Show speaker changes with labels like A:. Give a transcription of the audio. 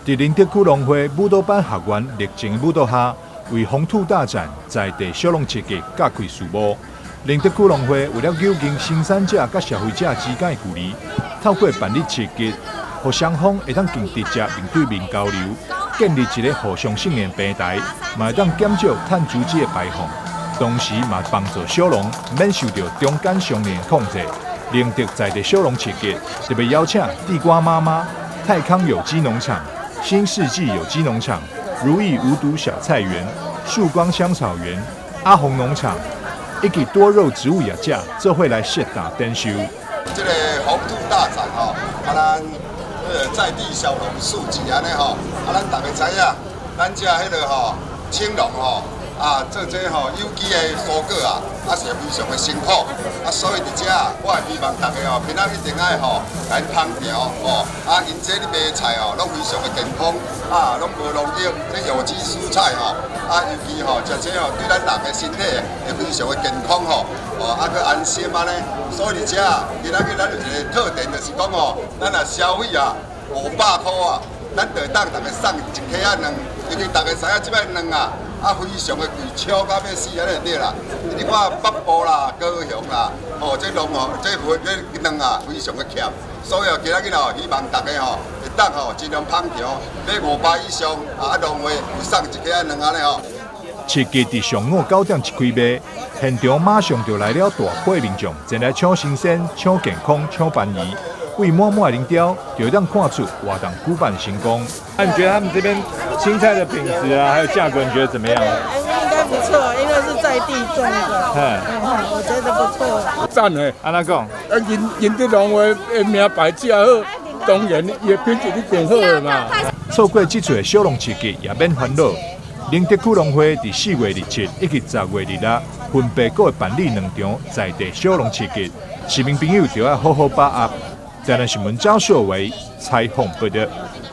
A: 佇寧德區農會舞蹈班學員熱情舞蹈下，為風土大展在地小農市集揭開序幕。寧德區農會為了友近生產者佮消費者之間的距離，透過辦理市集，予雙方會當更直接面對面交流，建立一个互相信任平台，嘛會當減少碳足跡的排放，同時嘛幫助小農免受著中間商人控制。寧德在地小農市集特別邀請地瓜媽媽、泰康有機農場、新世紀有機農場、如意無毒小菜園、曙光香草園、阿紅農場以及多肉植物業者做伙來設檔展售。
B: 這个風土大展吼，啊，咱在地小農市集按呢吼，啊，咱逐家知影，咱遮彼个吼青農吼，啊，做這吼有機的蔬果啊，啊是非常的辛苦，啊，所以佇遮我會希望逐家吼，平仔一定愛吼來捧場吼，啊，𪜶這咧賣菜吼，攏非常的健康，啊，攏無農藥，這有機蔬菜吼，啊，尤其吼食這吼對咱人的身體會非常的健康吼，哦，啊，閣安心按呢，所以佇遮今仔日咱有一个特點，就是講吼，咱若消費啊500箍啊，咱就會當逐家送一克仔卵，因為逐家知影這擺卵啊，啊，非常的貴，超到欲死按呢對啦。你看北部啦、高雄啦，哦，這農吼，這貨這卵啊，非常的欠，所以哦，今仔日吼，希望逐家吼會當吼盡量捧場，買500以上啊，農會有送一克仔卵按呢吼。
A: 市集佇上午9點一開賣，現場馬上就來了大批民眾前來搶新鮮、搶健康、搶便宜。為滿滿的人潮，就會當看出活動舉辦成功。那你覺得他們這邊青菜的品質啊，還有價格，你覺得怎麼樣？
C: 應該不錯，因為是在地種的。嗯，我覺得不錯。
D: 讚的。
A: 按怎講？
D: 啊，𪜶𪜶佇農會的名牌遮好，當然伊的品質一定好的嘛。
A: 錯過這次的小農市集也免煩惱。寧德區農會佇4月27以及10月26，分別閣會辦理兩場在地小農市集，市民朋友就愛好好把握。台南新聞張碩維採訪報導。